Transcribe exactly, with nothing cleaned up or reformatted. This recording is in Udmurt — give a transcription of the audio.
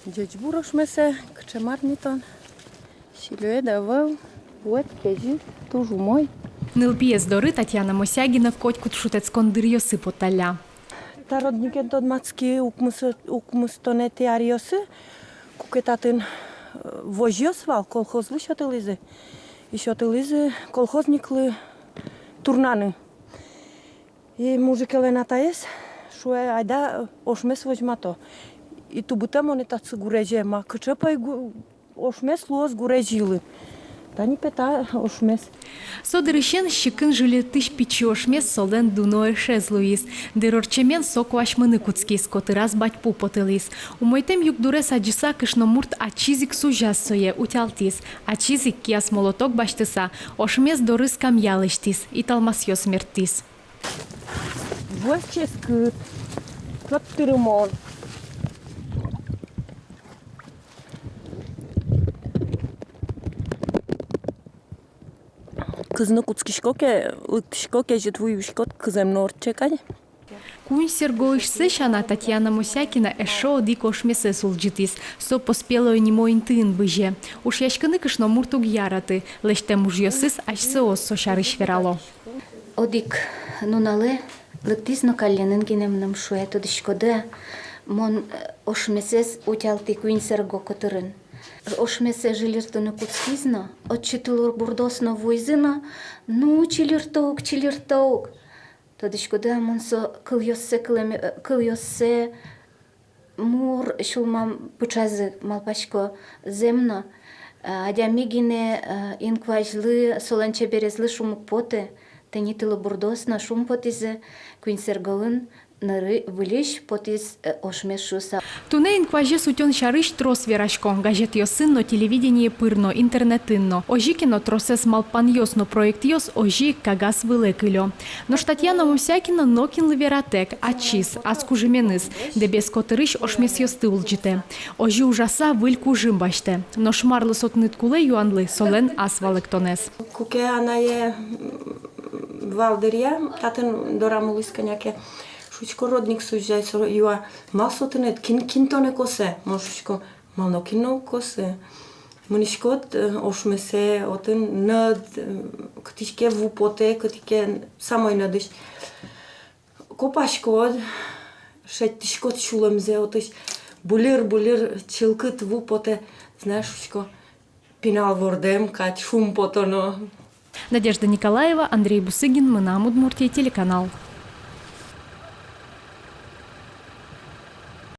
Ӟечбур, ошмесэ, кыӵе мар ни тон? Сӥльыд-а ӧвӧл? Вуэд, кезьыт, туж умой. Нылпиез доры Татьяна Мосягина котькуд шутэтскон дыръёсы поталля. Та родникен тодматски укмыс-, укмыстонэтӥ аръёсы, куке татын, э, возьёс вал, колхозлы сётылӥзы. И сётылӥзы колхозниклы турнаны. И мужикелэн атаез шуэ: «Айда, э, ошмес возьмато». И тубытэ монэ татчы гурезе, ма, кыӵе пӧй гу-, ошмес луоз гурезьлы. Тани пе та ошмес. Со дырысен сикын жильыртӥсь пичи ошмес солэн дуно эшез луиз. Дыр ортчемен со куасьмыны кутскиз, котыраз бадьпу потылӥз. Умойтэм югдурез адӟыса, кышномурт ачиз ик сузяз сое, утялтӥз. Ачиз ик, кияз молоток басьтыса, ошмес доры скамья лэсьтӥз, италмасъёс мерттӥз. Вуэз ческыт, кӧт тырымон. Кызьы но кутскисько ке, лыктӥсько, кезьыт вуй юиськод, кызэм но ортче кадь. Куинь сэргоысьсэ сяна Татьяна Мосякина эшшо одӥг ошмесэз улӟытӥз. Со Поспелое нимо интыын бызе. Ушъяськыны кышномурт уг яраты. Лэсьтэм ужъёсыз асьсэос со сярысь верало. Одӥг нуналэ лыктӥз но калленын гинэ мыным шуэ: «Тодӥськоды-а, мон, э, ошмесэз утялтӥ куинь сэрго котырын. Ошмесэ жильыртыны кутскиз но, отчы тылобурдоос но вуизы но, ну, чильырто ук, чильырто ук. Тодӥськоды-а, мон со кылъёссэ кылэме, э, кылъёссэ мур сюлмам пыӵазы, малпасько, зэм но, э, адями гинэ, э, инкуазьлы, солэн чеберезлы шум уг поты, тӥни тылобурдоос но шумпотӥзы, куинь сэргоын ныры выльысь потӥз, э, ошмес шуыса». Туннэ инкуазез утён сярысь трос верасько газетъёсын но, телевидение пыр но, интернетын но. Озьы ке но, тросэз малпанъёс но проектъёс озьы ик кагаз вылэ кылё. Нош Татьяна Мосякина нокинлы вератэк, ачиз, ас кужыменыз, Дэбес котырысь ошмесъёсты улӟытэ. Озьы ужаса выль кужым басьтэ. Нош марлы со тыныд кулэ юанлы солэн ас валэктонэз. Куке анае, м, вал дыръя, татын дорам улӥз кӧня ке, шуисько, родник сузяй, со юа: «Мал со тыныд, кин, кин тонэ косэ?» Мон шуисько: «Мал но, кин но уг косы. Мынӥськод, э, ошмесэ, отын нӧд, э, кытысь ке ву потэ, кытысь ке самой нӧдысь. Копаськод, шедьтӥськод сюлэмзэ, отысь быльыр-быльыр чылкыт ву потэ. Знаешь, — шуисько, — пинал вордэм кадь шумпотоно». Надежда Николаева, Андрей Бусыгин, «Мынам Удмуртие» телеканал.